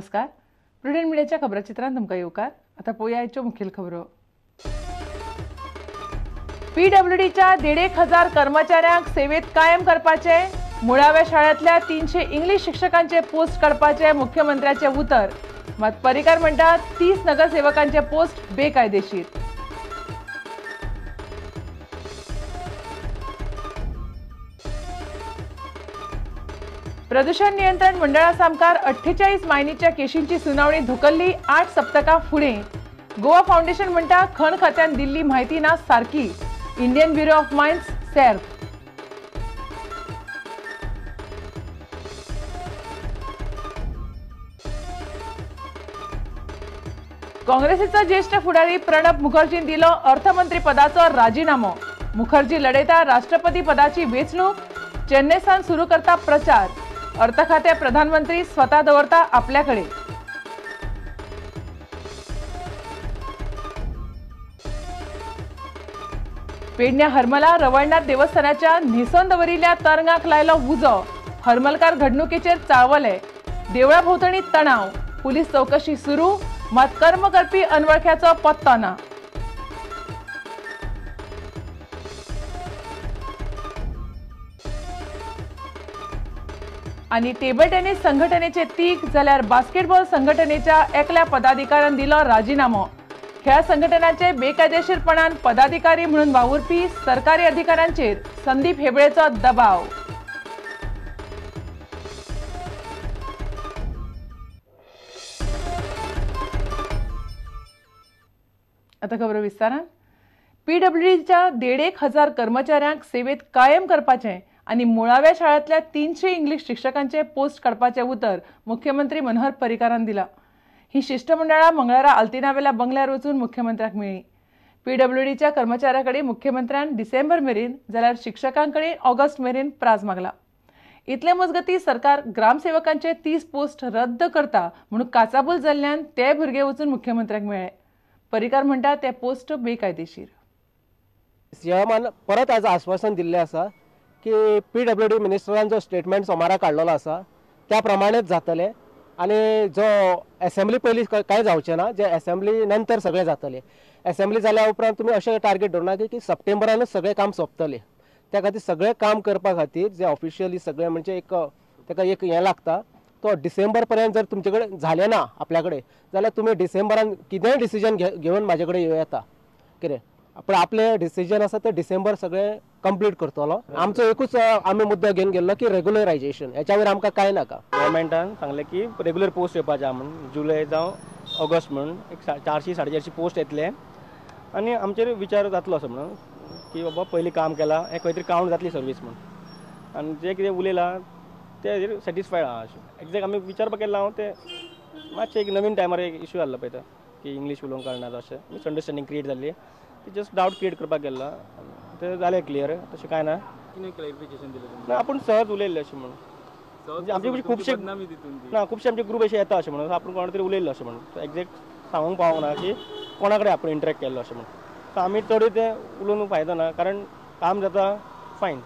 नमस्कार, प्रुडंट मिडियाच्या खबराचित्रांत तुमकां येवकार. आतां पळोवया आयच्यो मुखेल खबरो. पीडब्ल्यूडीच्या 1,500 कर्मचाऱ्यांक सेवेत कायम करपाचे, मुळाव्या शाळेंतल्या 300 इंग्लीश शिक्षकांचे पोस्ट काडपाचे मुख्यमंत्र्याचे उतर. मात पर्रीकार म्हणटात 30 नगरसेवकांचे पोस्ट बेकायदेशीर. प्रदूषण नियंत्रण मंडळा सामकार 48 मायनीच्या केशींची सुनावणी धुकल्ली 8 सप्तकां फुडें. गोवा फाउंडेशन म्हणटा खण खात्यान दिल्ली म्हायती ना सारकी. इंडियन ब्युरो ऑफ मायन्स सेर्फ. काँग्रेसीचो ज्येष्ठ फुडारी प्रणब मुखर्जीन दिलो अर्थमंत्री पदाचो राजीनामो. मुखर्जी लढयता राष्ट्रपती पदाची वेंचणूक. चेन्नयसान सुरू करता प्रचार. अर्थ खाते प्रधानमंत्री स्वतः दवरता आपल्याकडे. पेडण्या हरमला रवळनाथ देवस्थानाच्या न्हेसोवन दवरिल्ल्या तरंगाक लायलो उजो. हरमलकार घडणुकेचेर चाळवले. देवळा भोंवतणी तणाव. पुलीस चौकशी सुरू, मात कर्म करपी अनवळख्याचो पत्तो ना. आनी टेबल टेनिस संघटनेचे 3 जाल्यार बास्केटबॉल संघटनेच्या एकल्या पदाधिकाऱ्यान दिलो राजीनामो. खेळ संघटनाचे बेकायदेशीरपणान पदाधिकारी म्हणून वावुरपी सरकारी अधिकाऱ्यांचेर संदीप हेबळेचो दबाव. आता खबर विस्तारान. पीडब्ल्यूडीच्या 1,500 कर्मचाऱ्यांक सेवेत कायम करपाचें आनी मुळाव्या शाळेंतल्या 300 इंग्लीश शिक्षकांचे पोस्ट काडपाचें उतर मुख्यमंत्री मनोहर पर्रीकारान दिला. ही शिष्टमंडळां मंगळारा आल्तिनावेल्या बंगल्यार वचून मुख्यमंत्र्याक मेळ्ळी. पीडब्ल्यूडीच्या कर्मचाऱ्यां कडेन मुख्यमंत्र्यान डिसेंबर मेरेन जाल्यार शिक्षकां कडेन ऑगस्ट मेरेन प्राज मागला. इतले मजगतीं सरकार ग्रामसेवकांचे 30 पोस्ट रद्द करता म्हणून काचाबूल जाल्ल्यान ते भुरगे वचून मुख्यमंत्र्याक मेळ्ळे. पर्रीकार म्हणटा ते पोस्ट बेकायदेशीर. सीएमान परत आज आश्वासन दिल्लें आसा की पीडब्ल्यूडी मिनिस्टरान जो स्टेटमेंट सोमारा काडलेलो आसा त्या प्रमाणेच जातलें आनी जो एसेंब्ली पयलीं कांय जावचें ना, जे एसेंब्ली नंतर सगळें जातलें. एसेंब्ली जाल्या उपरांत तुमी अशें टार्गेट दवरना की सप्टेंबरानूच सगळें काम सोंपतलें. त्या खातीर सगळें काम करपा खातीर जे ऑफिशियली सगळें म्हणजे एक ताका एक हें लागता, तो डिसेंबर पर्यंत जर तुमचे कडेन जालें ना आपल्या कडेन जाल्यार तुमी डिसेंबरान कितेंय डिसिजन घेवन म्हाजे कडेन येवं येता कितें, पूण आपलें डिसिजन आसा तें डिसेंबर सगळें कंप्लीट करतलो. आमचो एकूच आमी मुद्दो घेवन गेल्लो की रेगुलरायजेशन, हेच्या वयर आमकां कांय नाका. गव्हर्मेंटान सांगलें की रेगुलर पोस्ट येवपाचे आहा म्हणून जुलय जावं ऑगस्ट म्हणून एक 400 450 पोस्ट येतले आनी आमचेर विचार जातलो असो म्हणून की बाबा पयलीं काम केलां हें खंय तरी कावंट जातली सर्वीस म्हणून, आनी जें कितें उलयलां तें सॅटिस्फायड आहा अशें. एग्जॅक्ट आमी विचारपाक गेल्लो हांव तें मातशें एक नवीन टायमार एक इशू जाल्लो पळय की इंग्लीश उलोवंक कळना अशें मिसअंडरस्टँडींग क्रिएट जाल्ली, ती जस्ट डावट क्रिएट करपाक गेल्लो, तें जालें क्लियर, तशें कांय ना. कितें क्लॅरिफिकेशन दिलें ना, आपूण सहज उलयल्लें अशें म्हणून. आमचे खुबशे ना खुबशे आमचे ग्रूप अशे येता अशें म्हणून आपूण कोणा तरी उलयल्लो अशें म्हणून, एग्जॅक्ट सांगूंक पावोंक ना की कोणा कडेन आपूण इंटरेक्ट केल्लो अशें म्हणून. सो आमी चड तें उलोवन फायदो ना, कारण काम जाता फायन.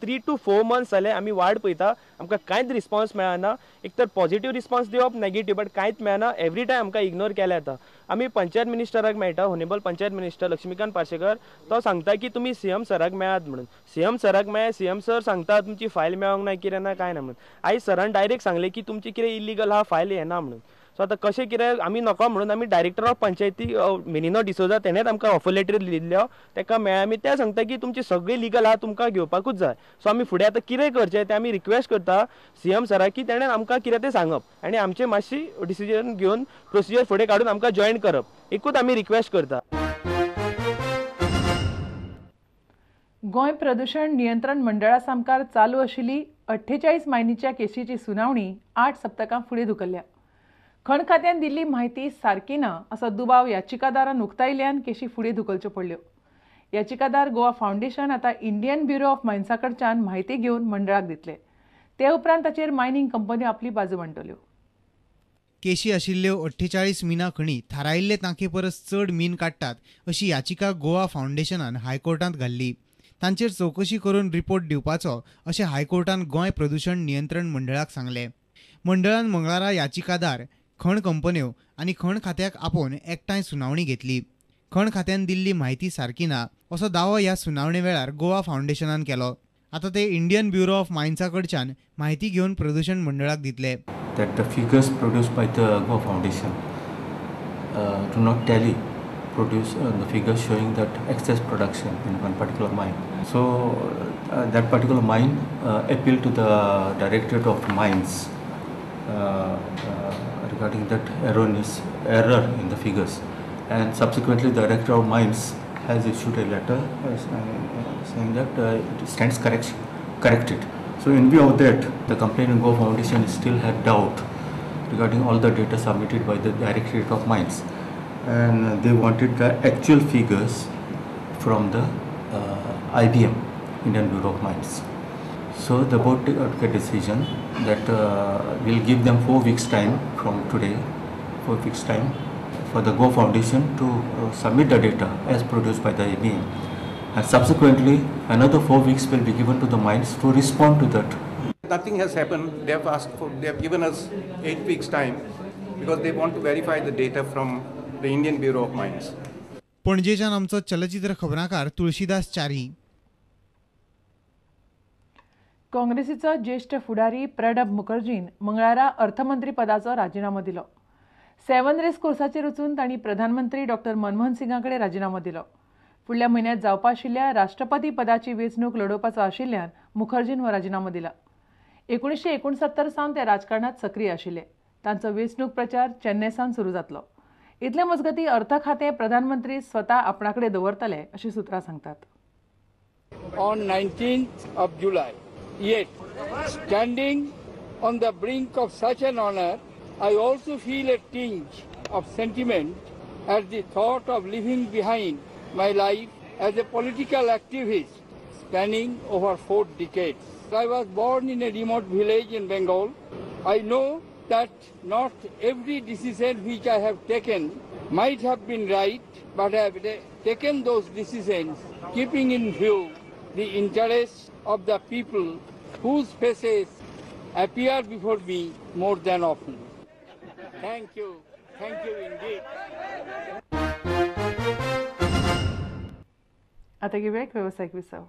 3 to 4 months जाले आमी वाट पळयता, आमकां कांयच रिस्पॉन्स मेळना. एक तर पॉझिटिव्ह रिस्पॉन्स दिवप, नेगेटिव्ह, बट कांयच मेळना. एवरी टायम आमकां इग्नोर केल्या जाता. आमी पंचायत मिनिस्टराक मेळटा, होनेबल पंचायत मिनिस्टर लक्ष्मीकांत पार्सेकर, तो सांगता की तुमी सीएम सराक मेळात म्हणून. सीएम सराक मेळ्ळे, सीएम सर सांगता तुमची फायल मेळोंक ना, कितें ना कांय ना म्हणून. आयज सरान डायरेक्ट सांगलें की तुमची कितें इलिगल आहा फायल येना म्हणून. सो आतां कशें कितें आमी नको म्हणून आमी डायरेक्टर ऑफ पंचायती मिनिनो डिसोजा तेणेच आमकां ऑफर लेटर दिल्लो, ताका मेळ्ळें. आमी ते सांगता की तुमची सगळी लिगल आहा, तुमकां घेवपाकूच जाय. सो आमी फुडें आतां कितें करचें तें आमी रिक्वेस्ट करता सीएम सराक की तेणें आमकां कितें तें सांगप आनी आमचें मातशी डिसिजन घेवन प्रोसिजर फुडें काडून आमकां जॉयन करप, एकूच आमी रिक्वेस्ट करता. गोंय प्रदूषण नियंत्रण मंडळा सामकार चालू आशिल्ली 48 मायनीच्या केशीची सुनावणी 8 सप्तकां फुडें धुकल्ल्या. खण खात्यान दिल्ली म्हायती सारकी ना असो दुबाव याचिकादारान उक्तायिल्ल्यान केशी फुडें धुकलच्यो पडल्यो. याचिकादार गोवा फाउंडेशन आतां इंडियन ब्युरो ऑफ मायन्सा कडच्यान म्हायती घेवन मंडळाक दितले. ते उपरांत ताचेर मायनींग कंपन्यो आपली बाजू मांडटल्यो. केशी आशिल्ल्यो 48 मिना खणी थारायिल्ले तांके परस चड मीन काडटात अशी याचिका गोवा फाउंडेशनान हायकोर्टांत घाल्ली. तांचेर चवकशी करून रिपोर्ट दिवपाचो अशें हायकोर्टान गोंय प्रदूषण नियंत्रण मंडळाक सांगलें. मंडळान मंगळारा याचिकादार, खण कंपन्यो आनी खण खात्याक आपोवन एकठांय सुनावणी घेतली. खण खात्यान दिल्ली म्हायती सारकी ना असो दावो ह्या सुनावणे वेळार गोवा फावंडेशनान केलो. आतां ते इंडियन ब्युरो ऑफ मायन्सा कडच्यान म्हायती घेवन प्रदूशण मंडळाक दितले. That the figures produced by the Goa Foundation do not tally, produce the figures showing that excess production in one particular mine. So that particular mine appealed to the Directorate of Mines regarding that error in the figures, and subsequently the Director of Mines has issued a letter saying that it stands corrected. So in view of that, the complainant Goa Foundation still had doubt regarding all the data submitted by the Directorate of Mines, and they wanted the actual figures from the IBM, Indian Bureau of Mines. So the board took a decision that we'll give them 4 weeks time from today, 4 weeks time for the Goa Foundation to submit the data as produced by the IBM. And subsequently, another 4 weeks will be given to the mines to respond to that. Nothing has happened. They have asked for, they have given us 8 weeks time because they want to verify the data from the Indian Bureau of Mines. पणजेच्यान आमचो चलचित्र खबराकार तुळशीदास चारी. काँग्रेसीचो ज्येष्ठ फुडारी प्रणब मुखर्जीन मंगळारा अर्थमंत्री पदाचो राजिनामो दिलो. 7 रेस कोर्साचेर वचून तांणी प्रधानमंत्री डॉक्टर मनमोहन सिंगा कडेन राजिनामो दिलो. फुडल्या म्हयन्यांत जावपा आशिल्ल्या राष्ट्रपती पदाची वेंचणूक लडोवपाचो आशिल्ल्यान मुखर्जीन हो राजिनामो दिला. 1969 सावन ते राजकारणांत सक्रीय आशिल्ले. तांचो वेंचणूक प्रचार चेन्नय सावन सुरू जातलो. इतले मजगतीं अर्थ खातें प्रधानमंत्री स्वता आपणा कडेन दवरतले अशी सूत्रां सांगतात. On 19th of July, yet standing on the brink of such an honor, I also feel a tinge of sentiment at the thought of leaving behind my life as a political activist spanning over 4 decades. I was born in a remote village in Bengal. I know that not every decision which I have taken might have been right, but I have taken those decisions keeping in view the interests of the people whose faces appear before me more than often. Thank you indeed. आता घेऊया एक व्यावसायिक विसव.